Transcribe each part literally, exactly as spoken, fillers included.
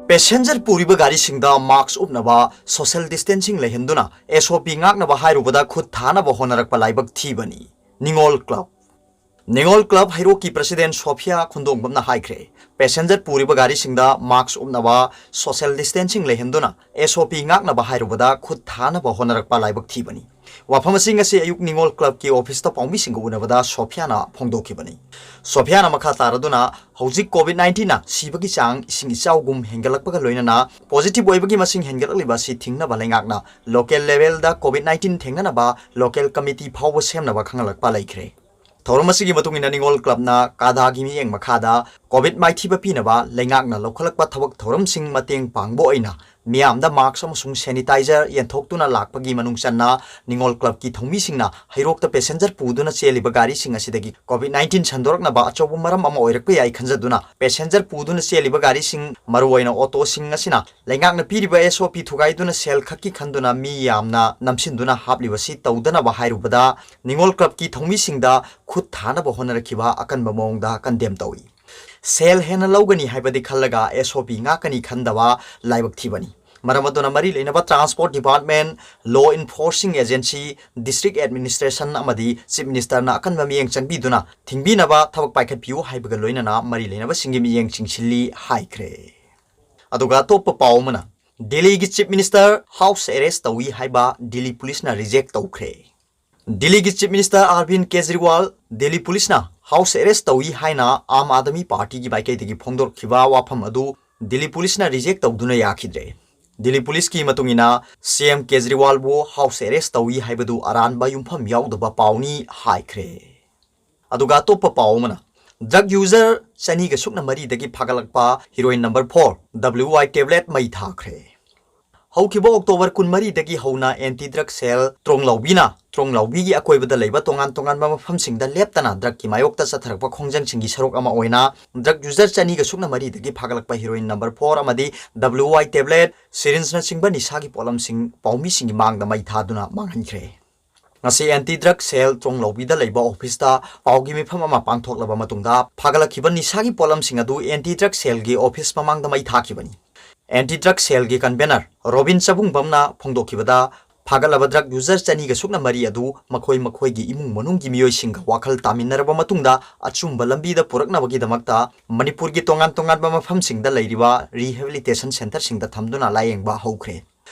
Passenger ꯄꯨꯔꯤꯕ ꯒꯥꯔꯤꯁꯤꯡꯗ ꯃꯥꯛꯁ ꯎꯞꯅꯕ, social distancing ꯂꯩꯍꯟꯗꯨꯅ ꯑꯦꯁ O ꯄꯤ ꯉꯥꯛꯅꯕ ꯍꯥꯏꯔꯨꯕꯗ ꯈꯨꯠ ꯊꯥꯅꯕ ꯍꯣꯠꯅꯔꯛꯄ ꯂꯥꯏꯕꯛ ꯊꯤꯕꯅꯤ꯫ ꯅꯤꯉꯣꯜ ꯀ꯭ꯂꯕ꯫ ꯅꯤꯉꯣꯜ ꯀ꯭ꯂꯕ ꯍꯩꯔꯣꯛꯀꯤ ꯄ꯭ꯔꯁꯤꯗꯦꯟ ꯁꯣꯐꯤꯌꯥ ꯈꯨꯟꯗꯣꯡꯕꯝꯅ ꯍꯥꯏꯈ꯭ꯔꯦ, ꯄꯦꯁꯦꯟꯖꯔ ꯄꯨꯔꯤꯕ ꯒꯥꯔꯤꯁꯤꯡꯗ ꯃꯥꯛꯁ ꯎꯞꯅꯕ, ꯁꯣꯁꯦꯜ ꯗꯤꯁꯇꯦꯟꯁꯤꯡ ꯂꯩꯍꯟꯗꯨꯅ ꯑꯦꯁ ꯑꯣ ꯄꯤ ꯉꯥꯛꯅꯕ ꯍꯥꯏꯔꯨꯕꯗ ꯈꯨꯠ ꯊꯥꯅꯕ ꯍꯣꯠꯅꯔꯛꯄ ꯂꯥꯏꯕꯛ ꯊꯤꯕꯅꯤ꯫ ꯋꯥꯐꯝ ꯑꯁꯤ ꯉꯁꯤ ꯑꯌꯨꯛ ꯅꯤꯉꯣꯜ ꯀ꯭ꯂꯕꯀꯤ ꯑꯣꯐꯤꯁꯇ ꯄꯥꯎꯃꯤꯁꯤꯡꯒ ꯎꯅꯕꯗ ꯁꯣꯐꯤꯌꯥꯅ ꯐꯣꯡꯗꯣꯛꯈꯤꯕꯅꯤ꯫ ꯁꯣꯐꯤꯌꯥꯅ ꯃꯈꯥ ꯇꯥꯔꯗꯨꯅ, ꯍꯧꯖꯤꯛ ꯀꯣꯚꯤꯗ ꯅꯥꯏꯟꯇꯤꯟꯅ ꯁꯤꯕꯒꯤ ꯆꯥꯡ ꯏꯁꯤꯡ ꯏꯆꯥꯎꯒꯨꯝ ꯍꯦꯟꯒꯠꯂꯛꯄꯒ ꯂꯣꯏꯅꯅ ꯄꯣꯖꯤꯇꯤꯚ ꯑꯣꯏꯕꯒꯤ ꯃꯁꯤꯡ ꯍꯦꯟꯒꯠꯂꯛꯂꯤꯕ ꯑꯁꯤ ꯊꯤꯡꯅꯕ ꯂꯩꯉꯥꯛꯅ ꯂꯣꯀꯦꯜ ꯂꯦꯚꯦꯜꯗ ꯀꯣꯚꯤꯗ ꯅꯥꯏꯟꯇꯤꯟ ꯊꯦꯡꯅꯅꯕ ꯂꯣꯀꯦꯜ ꯀꯃꯤꯇꯤ ꯐꯥꯎꯕ ꯁꯦꯝꯅꯕ ꯈꯪꯍꯜꯂꯛꯄ ꯂꯩꯈ꯭ꯔꯦ꯫ ꯊꯧꯔꯝ ꯑꯁꯤꯒꯤ ꯃꯇꯨꯡ ꯏꯟꯅ ꯅꯤꯉꯣꯜ ꯀ꯭ꯂꯕꯅ ꯀꯥꯗꯥꯒꯤ ꯃꯤꯠꯌꯦꯡ ꯃꯈꯥꯗ ꯀꯣꯚꯤꯗ ꯃꯥꯏꯊꯤꯕ ꯄꯤꯅꯕ ꯂꯩꯉꯥꯛꯅ ꯂꯧꯈꯠꯂꯛꯄ ꯊꯕꯛ ꯊꯧꯔꯝꯁꯤꯡ ꯃꯇꯦꯡ ꯄꯥꯡꯕ ꯑꯣꯏꯅ ꯃꯤꯌꯥꯝꯗ ꯃꯥꯛꯁ ꯑꯃꯁꯨꯡ ꯁꯦꯅꯤꯇꯥꯏꯖꯔ ꯌꯦꯟꯊꯣꯛꯇꯨꯅ ꯂꯥꯛꯄꯒꯤ ꯃꯅꯨꯡ ꯆꯟꯅ ꯅꯤꯉꯣꯜ ꯀ꯭ꯂꯕꯀꯤ ꯊꯧꯃꯤꯁꯤꯡꯅ ꯍꯩꯔꯣꯛꯇ ꯄꯦꯁꯦꯟꯖꯔ ꯄꯨꯗꯨꯅ ꯆꯦꯜꯂꯤꯕ ꯒꯥꯔꯤꯁꯤꯡ ꯑꯁꯤꯗꯒꯤ ꯀꯣꯚꯤꯗ ꯅꯥꯏꯟꯇꯤꯟ ꯁꯟꯗꯣꯔꯛꯅꯕ ꯑꯆꯧꯕ ꯃꯔꯝ ꯑꯃ ꯑꯣꯏꯔꯛꯄ ꯌꯥꯏ ꯈꯟꯖꯗꯨꯅ ꯄꯦꯁꯦꯟꯖꯔ ꯄꯨꯗꯨꯅ ꯆꯦꯜꯂꯤꯕ ꯒꯥꯔꯤꯁꯤꯡ, ꯃꯔꯨꯑꯣꯏꯅ ꯑꯣꯇꯣꯁꯤꯡ ꯑꯁꯤꯅ ꯂꯩꯉꯥꯛꯅ ꯄꯤꯔꯤꯕ ꯑꯦꯁ ꯑꯣ ꯄꯤ ꯊꯨꯒꯥꯏꯗꯨꯅ ꯁꯦꯜ ꯈꯛꯀꯤ ꯈꯟꯗꯨꯅ ꯃꯤ ꯌꯥꯝꯅ ꯅꯝꯁꯤꯟꯗꯨꯅ ꯍꯥꯞꯂꯤꯕꯁꯤ ꯇꯧꯗꯅꯕ ꯍꯥꯏꯔꯨꯕꯗ ꯅꯤꯉꯣꯜ ꯀ꯭ꯂꯕꯀꯤ ꯊꯧꯃꯤꯁꯤꯡꯗ ꯈꯨꯠ ꯊꯥꯅꯕ ꯍꯣꯠꯅꯔꯛꯈꯤꯕ ꯑꯀꯟꯕ ꯃꯑꯣꯡꯗ ꯀꯟꯗꯦꯝ ꯇꯧꯏ꯫ ꯁꯦꯜ ꯍꯦꯟꯅ ꯂꯧꯒꯅꯤ ꯍꯥꯏꯕꯗꯤ ꯈꯜꯂꯒ ꯑꯦꯁ ꯑꯣ ꯄꯤ ꯉꯥꯛꯀꯅꯤ ꯈꯟꯗꯕ ꯂꯥꯏꯕꯛ ꯊꯤꯕꯅꯤ꯫ ꯃꯔꯝ ꯑꯗꯨꯅ ꯃꯔꯤ ꯂꯩꯅꯕ ꯇ꯭ꯔꯥꯟꯁꯄꯣꯔꯠ ꯗꯤꯄꯥꯔꯠꯃꯦꯟ, ꯂꯣ ꯏꯟꯐꯣꯔꯁꯤꯡ ꯑꯦꯖꯦꯟꯁꯤ, ꯗꯤꯁꯇ꯭ꯔꯤꯛ ꯑꯦꯗꯃꯤꯅꯤꯁꯇ꯭ꯔꯦꯁꯟ ꯑꯃꯗꯤ ꯆꯤꯐ ꯃꯤꯅꯤꯁꯇꯔꯅ ꯑꯀꯟꯕ ꯃꯤꯠꯌꯦꯡ ꯆꯪꯕꯤꯗꯨꯅ ꯊꯤꯡꯕꯤꯅꯕ ꯊꯕꯛ ꯄꯥꯏꯈꯠꯄꯤꯌꯨ ꯍꯥꯏꯕꯒ ꯂꯣꯏꯅꯅ ꯃꯔꯤ ꯂꯩꯅꯕꯁꯤꯡꯒꯤ ꯃꯤꯠꯌꯦꯡ ꯆꯤꯡꯁꯤꯜꯂꯤ ꯍꯥꯏꯈ꯭ꯔꯦ꯫ ꯑꯗꯨꯒ ꯑꯇꯣꯞꯄ ꯄꯥꯎ ꯑꯃꯅ, ꯗꯦꯜꯂꯤꯒꯤ ꯆꯤꯐ ꯃꯤꯅꯤꯁꯇꯔ ꯍꯥꯎꯁ ꯑꯦꯔꯦꯁ ꯇꯧꯏ ꯍꯥꯏꯕ ꯗꯤꯜꯂꯤ ꯄꯨꯂꯤꯁꯅ ꯔꯤꯖꯦꯛ ꯇꯧꯈ꯭ꯔꯦ꯫ ꯗꯤꯜꯂꯤꯒꯤ ꯆꯤꯐ ꯃꯤꯅꯤꯁꯇꯔ ꯑꯔꯕꯤꯟ ꯀꯦꯖꯔꯤꯋꯥꯜ ꯗꯤꯜꯂꯤ ꯄꯨꯂꯤꯁꯅ ꯍꯥꯎꯁ ꯑꯦꯔꯦꯁ ꯇꯧꯏ ꯍꯥꯏꯅ ꯑꯥꯝ ꯑꯥꯗꯃꯤ ꯄꯥꯔꯇꯤꯒꯤ ꯃꯥꯏꯀꯩꯗꯒꯤ ꯐꯣꯡꯗꯣꯔꯛꯈꯤꯕ ꯋꯥꯐꯝ ꯑꯗꯨ ꯗꯤꯜꯂꯤ ꯄꯨꯂꯤꯁꯅ ꯔꯤꯖꯦꯛ ꯇꯧꯗꯨꯅ ꯌꯥꯈꯤꯗ꯭ꯔꯦ꯫ ꯗꯤꯜꯂꯤ ꯄꯨꯂꯤꯁꯀꯤ ꯃꯇꯨꯡ ꯏꯟꯅ, ꯁꯤ ꯑꯦꯝ ꯀꯦꯖꯔꯤꯋꯥꯜꯕꯨ ꯍꯥꯎꯁ ꯑꯦꯔꯦꯁ ꯇꯧꯏ ꯍꯥꯏꯕꯗꯨ ꯑꯔꯥꯟꯕ ꯌꯨꯝꯐꯝ ꯌꯥꯎꯗꯕ ꯄꯥꯎꯅꯤ ꯍꯥꯏꯈ꯭ꯔꯦ꯫ ꯑꯗꯨꯒ ꯑꯇꯣꯞꯄ ꯄꯥꯎ ꯑꯃꯅ, ꯗ꯭ꯔꯒ ꯌꯨꯖꯔ ꯆꯅꯤꯒ ꯁꯨꯞꯅ ꯃꯔꯤꯗꯒꯤ ꯐꯥꯒꯠꯂꯛꯄ ꯍꯤꯔꯣꯏꯟ ꯅꯝꯕꯔ ꯐꯣꯔ, ꯗꯕ꯭ꯂꯤꯌꯨ ꯑꯥꯏ ꯇꯦꯕ꯭ꯂꯦꯠ ꯃꯩ ꯊꯥꯈ꯭ꯔꯦ꯫ ꯍꯧꯈꯤꯕ ꯑꯣꯛꯇꯣꯕꯔ ꯀꯨꯟꯃꯔꯤꯗꯒꯤ ꯍꯧꯅ ꯑꯦꯟꯇꯤ ꯗ꯭ꯔꯒ ꯁꯦꯜ ꯇ꯭ꯔꯣꯡꯂꯥꯎꯕꯤꯅ ꯇ꯭ꯔꯣꯡꯂꯥꯎꯕꯤꯒꯤ ꯑꯀꯣꯏꯕꯗ ꯂꯩꯕ ꯇꯣꯉꯥꯟ ꯇꯣꯉꯥꯟꯕ ꯃꯐꯝꯁꯤꯡꯗ ꯂꯦꯞꯇꯅ ꯗ꯭ꯔꯒꯀꯤ ꯃꯥꯌꯣꯛꯇ ꯆꯠꯊꯔꯛꯄ ꯈꯣꯡꯖꯪꯁꯤꯡꯒꯤ ꯁꯔꯨꯛ ꯑꯃ ꯑꯣꯏꯅ ꯗ꯭ꯔꯒ ꯌꯨꯖꯔ ꯆꯅꯤꯒ ꯁꯨꯞꯅ ꯃꯔꯤꯗꯒꯤ ꯐꯥꯒꯠꯂꯛꯄ ꯍꯤꯔꯣꯏꯟ ꯅꯝꯕꯔ ꯐꯣꯔ ꯑꯃꯗꯤ ꯗꯕ꯭ꯂꯤꯌꯨ ꯑꯥꯏ ꯇꯦꯕ꯭ꯂꯦꯠ, ꯁꯤꯔꯤꯟꯖꯅꯆꯤꯡꯕ ꯅꯤꯁꯥꯒꯤ ꯄꯣꯠꯂꯝꯁꯤꯡ ꯄꯥꯎꯃꯤꯁꯤꯡꯒꯤ ꯃꯥꯡꯗ ꯃꯩ ꯊꯥꯗꯨꯅ ꯃꯥꯡꯍꯟꯈ꯭ꯔꯦ꯫ ꯉꯁꯤ ꯑꯦꯟꯇꯤ ꯗ꯭ꯔꯒ ꯁꯦꯜ ꯇ꯭ꯔꯣꯡꯂꯥꯎꯕꯤꯗ ꯂꯩꯕ ꯑꯣꯐꯤꯁꯇ ꯄꯥꯎꯒꯤ ꯃꯤꯐꯝ ꯑꯃ ꯄꯥꯡꯊꯣꯛꯂꯕ ꯃꯇꯨꯡꯗ ꯐꯥꯒꯠꯂꯛꯈꯤꯕ ꯅꯤꯁꯥꯒꯤ ꯄꯣꯠꯂꯝꯁꯤꯡ ꯑꯗꯨ ꯑꯦꯟꯇꯤ ꯗ꯭ꯔꯒ ꯁꯦꯜꯒꯤ ꯑꯣꯐꯤꯁ ꯃꯃꯥꯡꯗ ꯃꯩ ꯊꯥꯈꯤꯕꯅꯤ꯫ ꯑꯦꯟꯇꯤ ꯗ꯭ꯔꯒ ꯁꯦꯜꯒꯤ ꯀꯟꯚꯦꯅꯔ ꯔꯣꯕꯤꯟ ꯆꯕꯨꯡꯕꯝꯅ ꯐꯣꯡꯗꯣꯛꯈꯤꯕꯗ, ꯐꯥꯒꯠꯂꯕ ꯗ꯭ꯔꯒ ꯌꯨꯖꯔ ꯆꯅꯤꯒ ꯁꯨꯞꯅ ꯃꯔꯤ ꯑꯗꯨ ꯃꯈꯣꯏ ꯃꯈꯣꯏꯒꯤ ꯏꯃꯨꯡ ꯃꯅꯨꯡꯒꯤ ꯃꯤꯑꯣꯏꯁꯤꯡꯒ ꯋꯥꯈꯜ ꯇꯥꯃꯤꯟꯅꯔꯕ ꯃꯇꯨꯡꯗ ꯑꯆꯨꯝꯕ ꯂꯝꯕꯤꯗ ꯄꯨꯔꯛꯅꯕꯒꯤꯗꯃꯛꯇ ꯃꯅꯤꯄꯨꯔꯒꯤ ꯇꯣꯉꯥꯟ ꯇꯣꯉꯥꯟꯕ ꯃꯐꯝꯁꯤꯡꯗ ꯂꯩꯔꯤꯕ ꯔꯤꯍꯦꯕꯤꯂꯤꯇꯦꯁꯟ ꯁꯦꯟꯇꯔꯁꯤꯡꯗ ꯊꯝꯗꯨꯅ ꯂꯥꯌꯦꯡꯕ ꯍꯧꯈ꯭ꯔꯦ꯫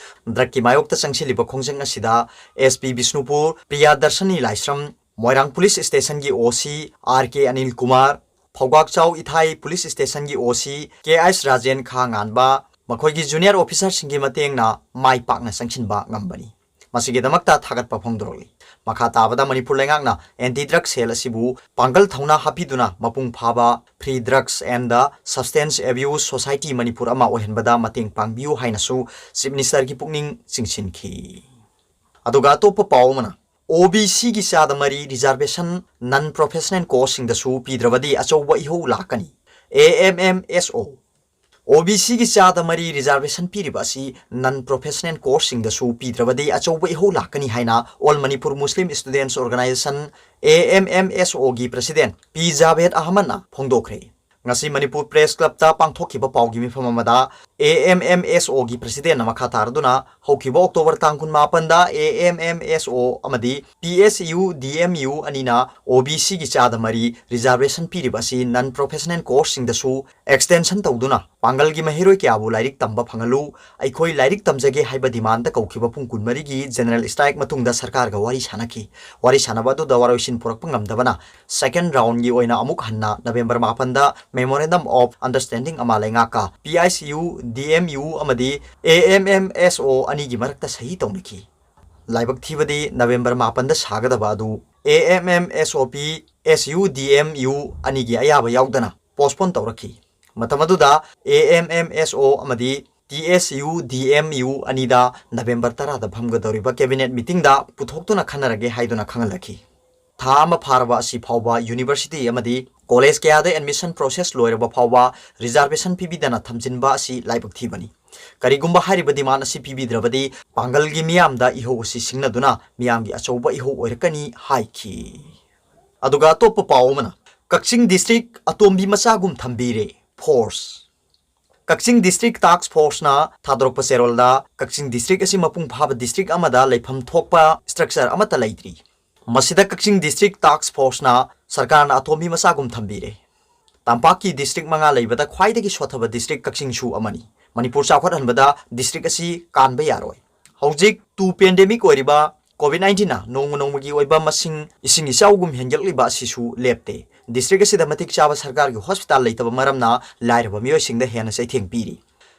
ꯗ꯭ꯔꯒꯀꯤ ꯃꯥꯌꯣꯛꯇ ꯆꯪꯁꯤꯜꯂꯤꯕ ꯈꯣꯡꯖꯪ ꯑꯁꯤꯗ ꯑꯦꯁ ꯄꯤ ꯕꯤꯁꯅꯨꯄꯨꯔ ꯄ꯭ꯔꯤꯌꯥꯗꯔꯁꯅꯤ ꯂꯥꯏꯁ꯭ꯔꯝ, ꯃꯣꯏꯔꯥꯡ ꯄꯨꯂꯤꯁ ꯁ꯭ꯇꯦꯁꯟꯒꯤ ꯑꯣ ꯁꯤ ꯑꯥꯔ ꯀꯦ ꯑꯅꯤꯜ ꯀꯨꯃꯥꯔ, ꯐꯧꯒꯥꯛꯆꯥꯎ ꯏꯊꯥꯏ ꯄꯨꯂꯤꯁ ꯁ꯭ꯇꯦꯁꯟꯒꯤ ꯑꯣ ꯁꯤ ꯀꯦ ꯑꯩꯆ ꯔꯥꯖꯦꯟ ꯈꯥ ꯉꯥꯟꯕ, ꯃꯈꯣꯏꯒꯤ ꯖꯨꯅꯤꯌꯔ ꯑꯣꯐꯤꯁꯥꯔꯁꯤꯡꯒꯤ ꯃꯇꯦꯡꯅ ꯃꯥꯏ ꯄꯥꯛꯅ ꯆꯪꯁꯤꯟꯕ ꯉꯝꯕꯅꯤ꯫ ꯃꯁꯤꯒꯤꯗꯃꯛꯇ ꯊꯥꯒꯠꯄ ꯐꯣꯡꯗꯣꯔꯛꯂꯤ꯫ ꯃꯈꯥ ꯇꯥꯕꯗ ꯃꯅꯤꯄꯨꯔ ꯂꯩꯉꯥꯛꯅ ꯑꯦꯟꯇꯤ ꯗ꯭ꯔꯒ ꯁꯦꯜ ꯑꯁꯤꯕꯨ ꯄꯥꯡꯒꯜ ꯊꯧꯅꯥ ꯍꯥꯞꯄꯤꯗꯨꯅ ꯃꯄꯨꯡ ꯐꯥꯕ Free Drugs and the Substance Abuse Society Manipur ꯑꯃ ꯑꯣꯏꯍꯟꯕꯗ ꯃꯇꯦꯡ ꯄꯥꯡꯕꯤꯌꯨ ꯍꯥꯏꯅꯁꯨ ꯆꯤꯐ ꯃꯤꯅꯤꯁꯇꯔꯒꯤ ꯄꯨꯛꯅꯤꯡ ꯆꯤꯡꯁꯤꯟꯈꯤ꯫ ꯑꯗꯨꯒ ꯑꯇꯣꯞꯄ ꯄꯥꯎ ꯑꯃꯅ, ꯑꯣ ꯕꯤ ꯁꯤꯒꯤ ꯆꯥꯗ ꯃꯔꯤ ꯔꯤꯖꯥꯔꯕꯦꯁꯟ ꯅꯟ ꯄ꯭ꯔꯣꯐꯦꯁꯅꯦꯜ ꯀꯣꯔꯁꯁꯤꯡꯗꯁꯨ ꯄꯤꯗ꯭ꯔꯕꯗꯤ ꯑꯆꯧꯕ ꯏꯍꯧ ꯂꯥꯛꯀꯅꯤ꯫ ꯑꯦ ꯑꯦꯝ ꯑꯦꯝ ꯑꯦꯁ ꯑꯣ, ꯑꯣ ꯕꯤ ꯁꯤꯒꯤ ꯆꯥꯗ ꯃꯔꯤ ꯔꯤꯖꯥꯔꯕꯦꯁꯟ ꯄꯤꯔꯤꯕ ꯑꯁꯤ ꯅꯟ ꯄ꯭ꯔꯣꯐꯦꯁꯅꯦꯜ ꯀꯣꯔꯁꯁꯤꯡꯗꯁꯨ ꯄꯤꯗ꯭ꯔꯕꯗꯤ ꯑꯆꯧꯕ ꯏꯍꯧ ꯂꯥꯛꯀꯅꯤ ꯍꯥꯏꯅ all Manipur Muslim students organisation, A M M S ꯑꯣꯒꯤ ꯄ꯭ꯔꯁꯤꯗꯦꯟꯠ ꯄꯤ ꯖꯥꯚꯦꯗ ꯑꯍꯃꯗꯅ ꯐꯣꯡꯗꯣꯛꯈ꯭ꯔꯦ꯫ ꯉꯁꯤ ꯃꯅꯤꯄꯨꯔ ꯄ꯭ꯔꯦꯁ ꯀ꯭ꯂꯕꯇ ꯄꯥꯡꯊꯣꯛꯈꯤꯕ ꯄꯥꯎꯒꯤ ꯃꯤꯐꯝ ꯑꯃꯗ ꯑꯦ ꯑꯦꯝ ꯑꯦꯝ ꯑꯦꯁ ꯑꯣꯒꯤ ꯄ꯭ꯔꯁꯤꯗꯦꯟꯠꯅ ꯃꯈꯥ ꯇꯥꯔꯗꯨꯅ, ꯍꯧꯈꯤꯕ ꯑꯣꯛꯇꯣꯕꯔ ꯇꯥꯡ ꯀꯨꯟꯃꯥꯄꯟꯗ ꯑꯦ ꯑꯦꯝ ꯑꯦꯝ ꯑꯦꯁ ꯑꯣ ꯑꯃꯗꯤ P S U D M U ꯑꯅꯤꯅ ꯑꯣ ꯕꯤ ꯁꯤꯒꯤ ꯆꯥꯗ ꯃꯔꯤ ꯔꯤꯖꯥꯔꯕꯦꯁꯟ ꯄꯤꯔꯤꯕ ꯑꯁꯤ ꯅꯟ ꯄ꯭ꯔꯣꯐꯦꯁꯅꯦꯜ ꯀꯣꯔꯁꯁꯤꯡꯗꯁꯨ ꯑꯦꯛꯁꯇꯦꯟꯁꯟ ꯇꯧꯗꯨꯅ ꯄꯥꯡꯒꯜꯒꯤ ꯃꯍꯩꯔꯣꯏ ꯀꯌꯥꯕꯨ ꯂꯥꯏꯔꯤꯛ ꯇꯝꯕ ꯐꯪꯍꯜꯂꯨ, ꯑꯩꯈꯣꯏ ꯂꯥꯏꯔꯤꯛ ꯇꯝꯖꯒꯦ ꯍꯥꯏꯕ ꯗꯤꯃꯥꯟꯗ ꯀꯧꯈꯤꯕ ꯄꯨꯡ ꯀꯨꯟꯃꯔꯤꯒꯤ ꯖꯦꯅꯔꯦꯜ ꯁ꯭ꯇ꯭ꯔꯥꯏꯛ ꯃꯇꯨꯡꯗ ꯁꯔꯀꯥꯔꯒ ꯋꯥꯔꯤ ꯁꯥꯟꯅꯈꯤ꯫ ꯋꯥꯔꯤ ꯁꯥꯟꯅꯕ ꯑꯗꯨꯗ ꯋꯥꯔꯣꯏꯁꯤꯟ ꯄꯨꯔꯛꯄ ꯉꯝꯗꯕꯅ ꯁꯦꯀꯦꯟꯗ ꯔꯥꯎꯟꯒꯤ ꯑꯣꯏꯅ ꯑꯃꯨꯛ ꯍꯟꯅ ꯅꯕꯦꯝꯕꯔ ꯃꯥꯄꯟꯗ Memorandum of Understanding ꯑꯃ ꯂꯩꯉꯥꯛꯀ P I C U, D M U ꯑꯃꯗꯤ ꯑꯦ ꯑꯦꯝ ꯑꯦꯝ ꯑꯦꯁ ꯑꯣ ꯑꯅꯤꯒꯤ ꯃꯔꯛꯇ ꯁꯍꯤ ꯇꯧꯅꯈꯤ꯫ ꯂꯥꯏꯕꯛ ꯊꯤꯕꯗꯤ ꯅꯕꯦꯝꯕꯔ ꯃꯥꯄꯟꯗ ꯁꯥꯒꯗꯕ ꯑꯗꯨ ꯑꯦ M M S O P S U D M U ꯑꯅꯤꯒꯤ ꯑꯌꯥꯕ ꯌꯥꯎꯗꯅ ꯄꯣꯁꯄꯣꯟ ꯇꯧꯔꯛꯈꯤ꯫ ꯃꯇꯝ ꯑꯗꯨꯗ ꯑꯦ ꯑꯦꯝ ꯑꯦꯝ ꯑꯦꯁ ꯑꯣ ꯑꯃꯗꯤ T S U D M U ꯑꯅꯤꯗ ꯅꯕꯦꯝꯕꯔ ꯇꯔꯥꯗ ꯐꯝꯒꯗꯧꯔꯤꯕ ꯀꯦꯕꯤꯅꯦꯠ ꯃꯤꯇꯤꯡꯗ ꯄꯨꯊꯣꯛꯇꯨꯅ ꯈꯟꯅꯔꯒꯦ ꯍꯥꯏꯗꯨꯅ ꯈꯪꯍꯜꯂꯛꯈꯤ꯫ ꯊꯥ ꯑꯃ ꯐꯥꯔꯕ ꯑꯁꯤ ꯐꯥꯎꯕ ꯌꯨꯅꯤꯚꯔꯁꯤꯇꯤ ꯑꯃꯗꯤ ꯀꯣꯂꯦꯖ ꯀꯌꯥꯗ ꯑꯦꯗꯃꯤꯁꯟ ꯄ꯭ꯔꯣꯁꯦꯁ ꯂꯣꯏꯔꯕ ꯐꯥꯎꯕ ꯔꯤꯖꯥꯔꯕꯦꯁꯟ ꯄꯤꯕꯤꯗꯅ ꯊꯝꯖꯤꯟꯕ ꯑꯁꯤ ꯂꯥꯏꯕꯛ ꯊꯤꯕꯅꯤ꯫ ꯀꯔꯤꯒꯨꯝꯕ ꯍꯥꯏꯔꯤꯕ ꯗꯤꯃꯥꯟ ꯑꯁꯤ ꯄꯤꯕꯤꯗ꯭ꯔꯕꯗꯤ ꯄꯥꯡꯒꯜꯒꯤ ꯃꯤꯌꯥꯝꯗ ꯏꯍꯧ ꯑꯁꯤ ꯁꯤꯡꯅꯗꯨꯅ ꯃꯤꯌꯥꯝꯒꯤ ꯑꯆꯧꯕ ꯏꯍꯧ ꯑꯣꯏꯔꯛꯀꯅꯤ ꯍꯥꯏꯈꯤ꯫ ꯑꯗꯨꯒ ꯑꯇꯣꯞꯄ ꯄꯥꯎ ꯑꯃꯅ, ꯀꯛꯆꯤꯡ ꯗꯤꯁꯇ꯭ꯔꯤꯛ ꯑꯇꯣꯝꯕꯤ ꯃꯆꯥꯒꯨꯝ ꯊꯝꯕꯤꯔꯦ ꯐꯣꯔꯁ꯫ ꯀꯛꯆꯤꯡ District Task Forceꯅ ꯊꯥꯗꯣꯔꯛꯄ ꯆꯦꯔꯣꯜꯗ ꯀꯛꯆꯤꯡ district ꯑꯁꯤ ꯃꯄꯨꯡ ꯐꯥꯕ district ꯑꯃꯗ ꯂꯩꯐꯝ ꯊꯣꯛꯄ structure ꯑꯃꯠꯇ ꯂꯩꯇ꯭ꯔꯤ꯫ ꯃꯁꯤꯗ ꯀꯛꯆꯤꯡ District Task Forceꯅ ꯁꯔꯀꯥꯔꯅ ꯑꯇꯣꯝꯕꯤ ꯃꯆꯥꯒꯨꯝ ꯊꯝꯕꯤꯔꯦ꯫ ꯇꯝꯄꯥꯛꯀꯤ district ꯃꯉꯥ ꯂꯩꯕꯗ ꯈ꯭ꯋꯥꯏꯗꯒꯤ ꯁꯣꯠꯊꯕ district ꯀꯛꯆꯤꯡꯁꯨ ꯑꯃꯅꯤ꯫ ꯃꯅꯤꯄꯨꯔ ꯆꯥꯎꯈꯠꯍꯟꯕꯗ district ꯑꯁꯤ ꯀꯥꯟꯕ ꯌꯥꯔꯣꯏ꯫ ꯍꯧꯖꯤꯛ ꯇꯨ pandemic ꯑꯣꯏꯔꯤꯕ COVID nineteenꯅ ꯅꯣꯡꯃ ꯅꯣꯡꯃꯒꯤ ꯑꯣꯏꯕ ꯃꯁꯤꯡ ꯏꯁꯤꯡ ꯏꯆꯥꯎꯒꯨꯝ ꯍꯦꯟꯒꯠꯂꯤꯕ ꯑꯁꯤꯁꯨ ꯂꯦꯞꯇꯦ꯫ District ꯑꯁꯤꯗ ꯃꯇꯤꯛ ꯆꯥꯕ ꯁꯔꯀꯥꯔꯒꯤ hospital ꯂꯩꯇꯕ ꯃꯔꯝꯅ ꯂꯥꯏꯔꯕ ꯃꯤꯑꯣꯏꯁꯤꯡꯗ ꯍꯦꯟꯅ ꯆꯩꯊꯦꯡ ꯄꯤꯔꯤ꯫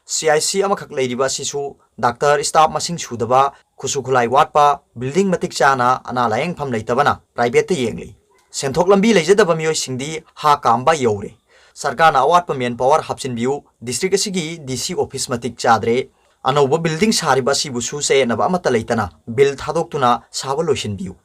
CIC ꯑꯃꯈꯛ ꯂꯩꯔꯤꯕ ꯑꯁꯤꯁꯨ doctor, staff ꯃꯁꯤꯡ ꯁꯨꯗꯕ, ꯈꯨꯠꯁꯨ ꯈꯨꯠꯂꯥꯏ ꯋꯥꯠꯄ, building ꯃꯇꯤꯛ ꯆꯥꯅ ꯑꯅꯥ ꯂꯥꯌꯦꯡꯐꯝ ꯂꯩꯇꯕꯅ privateꯇ ꯌꯦꯡꯂꯤ꯫ ꯁꯦꯟꯊꯣꯛ ꯂꯝꯕꯤ ꯂꯩꯖꯗꯕ ꯃꯤꯑꯣꯏꯁꯤꯡꯗꯤ ꯍꯥ ꯀꯥꯝꯕ ꯌꯧꯔꯦ꯫ ꯁꯔꯀꯥꯔꯅ ꯑꯋꯥꯠꯄ manpower ꯍꯥꯞꯆꯤꯟꯕꯤꯌꯨ꯫ District ꯑꯁꯤꯒꯤ DC office ꯃꯇꯤꯛ ꯆꯥꯗ꯭ꯔꯦ꯫ ꯑꯅꯧꯕ building ꯁꯥꯔꯤꯕ ꯑꯁꯤꯕꯨꯁꯨ ꯆꯌꯦꯠꯅꯕ ꯑꯃꯠꯇ ꯂꯩꯇꯅ bill ꯊꯥꯗꯣꯛꯇꯨꯅ ꯁꯥꯕ ꯂꯣꯏꯁꯤꯟꯕꯤꯌꯨ꯫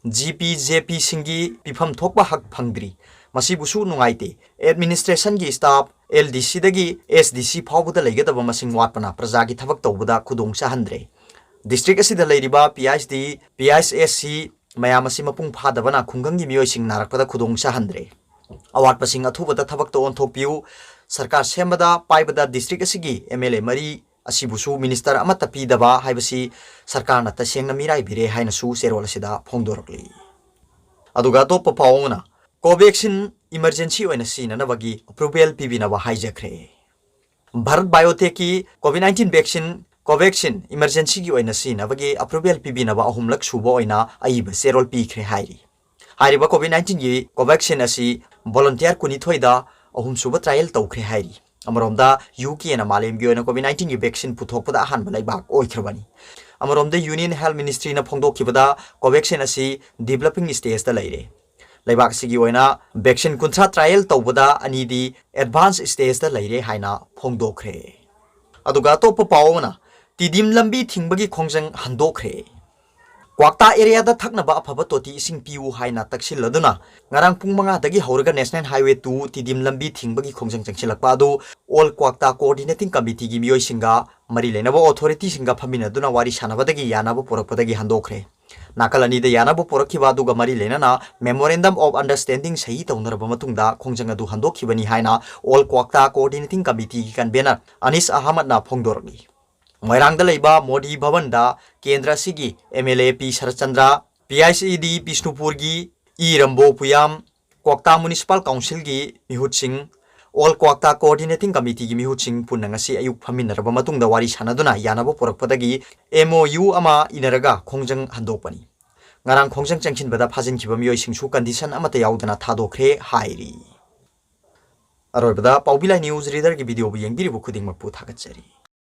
GP, JPꯁꯤꯡꯒꯤ ꯄꯤꯐꯝ ꯊꯣꯛꯄ ꯍꯛ ꯐꯪꯗ꯭ꯔꯤ꯫ ꯃꯁꯤꯕꯨꯁꯨ ꯅꯨꯡꯉꯥꯏꯇꯦ꯫ Administrationꯒꯤ staff, LDCꯗꯒꯤ SDC ꯐꯥꯎꯕꯗ ꯂꯩꯒꯗꯕ ꯃꯁꯤꯡ ꯋꯥꯠꯄꯅ ꯄ꯭ꯔꯖꯥꯒꯤ ꯊꯕꯛ ꯇꯧꯕꯗ ꯈꯨꯗꯣꯡ ꯆꯥꯍꯟꯗ꯭ꯔꯦ꯫ District ꯑꯁꯤꯗ ꯂꯩꯔꯤꯕ PHD, PHSC ꯃꯌꯥꯝ ꯑꯁꯤ ꯃꯄꯨꯡ ꯐꯥꯗꯕꯅ ꯈꯨꯡꯒꯪꯒꯤ ꯃꯤꯑꯣꯏꯁꯤꯡ ꯅꯥꯔꯛꯄꯗ ꯈꯨꯗꯣꯡ ꯆꯥꯍꯟꯗ꯭ꯔꯦ꯫ ꯑꯋꯥꯠꯄꯁꯤꯡ ꯑꯊꯨꯕꯗ ꯊꯕꯛꯇ ꯑꯣꯟꯊꯣꯛꯄꯤꯌꯨ꯫ ꯁꯔꯀꯥꯔ ꯁꯦꯝꯕꯗ ꯄꯥꯏꯕꯗ district ꯑꯁꯤꯒꯤ MLA ꯃꯔꯤ ꯑꯁꯤꯕꯨꯁꯨ minister ꯑꯃꯠꯇ ꯄꯤꯗꯕ ꯍꯥꯏꯕꯁꯤ ꯁꯔꯀꯥꯔꯅ ꯇꯁꯦꯡꯅ ꯃꯤꯔꯥꯏꯕꯤꯔꯦ ꯍꯥꯏꯅꯁꯨ ꯆꯦꯔꯣꯜ ꯑꯁꯤꯗ ꯐꯣꯡꯗꯣꯔꯛꯂꯤ꯫ ꯑꯗꯨꯒ ꯑꯇꯣꯞꯄ ꯄꯥꯎ ꯑꯃꯅ, Covaxin emergency ꯑꯣꯏꯅ ꯁꯤꯖꯤꯟꯅꯅꯕꯒꯤ approval ꯄꯤꯕꯤꯅꯕ ꯍꯥꯏꯖꯈ꯭ꯔꯦ꯫ Bharat Biotechꯀꯤ COVID nineteen vaccine Covaxin emergencyꯒꯤ ꯑꯣꯏꯅ ꯁꯤꯖꯤꯟꯅꯕꯒꯤ approval ꯄꯤꯕꯤꯅꯕ ꯑꯍꯨꯝꯂꯛ ꯁꯨꯕ ꯑꯣꯏꯅ ꯑꯏꯕ ꯆꯦꯔꯣꯜ ꯄꯤꯈ꯭ꯔꯦ ꯍꯥꯏꯔꯤ꯫ ꯍꯥꯏꯔꯤꯕ COVID nineteenꯒꯤ Covaxin ꯑꯁꯤ volunteer ꯀꯨꯟꯅꯤꯊꯣꯏꯗ ꯑꯍꯨꯝꯁꯨꯕ trial ꯇꯧꯈ꯭ꯔꯦ ꯍꯥꯏꯔꯤ꯫ ꯑꯃꯔꯣꯝꯗ UKꯅ ꯃꯥꯂꯦꯝꯒꯤ ꯑꯣꯏꯅ COVID nineteenꯒꯤ vaccine ꯄꯨꯊꯣꯛꯄꯗ ꯑꯍꯥꯟꯕ ꯂꯩꯕꯥꯛ ꯑꯣꯏꯈ꯭ꯔꯕꯅꯤ꯫ ꯑꯃꯔꯣꯝꯗ Union Health Ministryꯅ ꯐꯣꯡꯗꯣꯛꯈꯤꯕꯗ Covaxin ꯑꯁꯤ developing stageꯇ ꯂꯩꯔꯦ꯫ ꯂꯩꯕꯥꯛ ꯑꯁꯤꯒꯤ ꯑꯣꯏꯅ vaccine ꯀꯨꯟꯊ꯭ꯔꯥ trial ꯇꯧꯕꯗ ꯑꯅꯤꯗꯤ advance stageꯇ ꯂꯩꯔꯦ ꯍꯥꯏꯅ ꯐꯣꯡꯗꯣꯛꯈ꯭ꯔꯦ꯫ ꯑꯗꯨꯒ ꯑꯇꯣꯞꯄ ꯄꯥꯎ ꯑꯃꯅ, ꯇꯤꯗꯤꯝ ꯂꯝꯕꯤ ꯊꯤꯡꯕꯒꯤ ꯈꯣꯡꯖꯪ ꯍꯟꯗꯣꯛꯈ꯭ꯔꯦ꯫ ꯀ꯭ꯋꯥꯛꯇꯥ areaꯗ ꯊꯛꯅꯕ ꯑꯐꯕ ꯇꯣꯇꯤ ꯏꯁꯤꯡ ꯄꯤꯌꯨ ꯍꯥꯏꯅ ꯇꯛꯁꯤꯜꯂꯗꯨꯅ ꯉꯔꯥꯡ ꯄꯨꯡ ꯃꯉꯥꯗꯒꯤ ꯍꯧꯔꯒ National Highway two ꯇꯤꯗꯤꯝ ꯂꯝꯕꯤ ꯊꯤꯡꯕꯒꯤ ꯈꯣꯡꯖꯪ ꯆꯪꯁꯤꯜꯂꯛꯄ ꯑꯗꯨ All Kwakta Coordinating Committeeꯒꯤ ꯃꯤꯑꯣꯏꯁꯤꯡꯒ ꯃꯔꯤ ꯂꯩꯅꯕ authorityꯁꯤꯡꯒ ꯐꯝꯃꯤꯟꯅꯗꯨꯅ ꯋꯥꯔꯤ ꯁꯥꯟꯅꯕꯗꯒꯤ ꯌꯥꯅꯕ ꯄꯨꯔꯛꯄꯗꯒꯤ ꯍꯟꯗꯣꯛꯈ꯭ꯔꯦ꯫ ꯅꯥꯀꯜ ꯑꯅꯤꯗ ꯌꯥꯅꯕ ꯄꯨꯔꯛꯈꯤꯕ ꯑꯗꯨꯒ ꯃꯔꯤ ꯂꯩꯅꯅ Memorandum of Understanding ꯁꯍꯤ ꯇꯧꯅꯔꯕ ꯃꯇꯨꯡꯗ ꯈꯣꯡꯖꯪ ꯑꯗꯨ ꯍꯟꯗꯣꯛꯈꯤꯕꯅꯤ ꯍꯥꯏꯅ All Kwakta Coordinating Committeeꯒꯤ convener ꯑꯅꯤꯁ ꯑꯍꯃꯗꯅ ꯐꯣꯡꯗꯣꯔꯛꯂꯤ꯫ ꯃꯣꯏꯔꯥꯡꯗ ꯂꯩꯕ ꯃꯣꯗꯤ ꯚꯕꯟꯗ ꯀꯦꯟꯗ꯭ꯔ ꯑꯁꯤꯒꯤ MLA ꯄꯤ ꯁꯔꯠꯆꯟꯗ꯭ꯔ, PICED ꯕꯤꯁꯅꯨꯄꯨꯔꯒꯤ ꯏ ꯔꯝꯕꯣ ꯄꯨꯌꯥꯝ, ꯀ꯭ꯋꯥꯛꯇꯥ Municipal Councilꯒꯤ ꯃꯤꯍꯨꯠꯁꯤꯡ, All Kwakta Coordinating Committeeꯒꯤ ꯃꯤꯍꯨꯠꯁꯤꯡ ꯄꯨꯟꯅ ꯉꯁꯤ ꯑꯌꯨꯛ ꯐꯝꯃꯤꯟꯅꯔꯕ ꯃꯇꯨꯡꯗ ꯋꯥꯔꯤ ꯁꯥꯟꯅꯗꯨꯅ ꯌꯥꯅꯕ ꯄꯨꯔꯛꯄꯗꯒꯤ MOU ꯑꯃ ꯏꯅꯔꯒ ꯈꯣꯡꯖꯪ ꯍꯟꯗꯣꯛꯄꯅꯤ꯫ ꯉꯔꯥꯡ ꯈꯣꯡꯖꯪ ꯆꯪꯁꯤꯟꯕꯗ ꯐꯥꯖꯤꯟꯈꯤꯕ ꯃꯤꯑꯣꯏꯁꯤꯡꯁꯨ condition ꯑꯃꯠꯇ ꯌꯥꯎꯗꯅ ꯊꯥꯗꯣꯛꯈ꯭ꯔꯦ ꯍꯥꯏꯔꯤ꯫ ꯑꯔꯣꯏꯕꯗ ꯄꯥꯎꯕꯤ ꯂꯥꯏ news readerꯒꯤ videoꯕꯨ ꯌꯦꯡꯕꯤꯔꯤꯕ ꯈꯨꯗꯤꯡꯃꯛꯄꯨ ꯊꯥꯒꯠꯆꯔꯤ꯫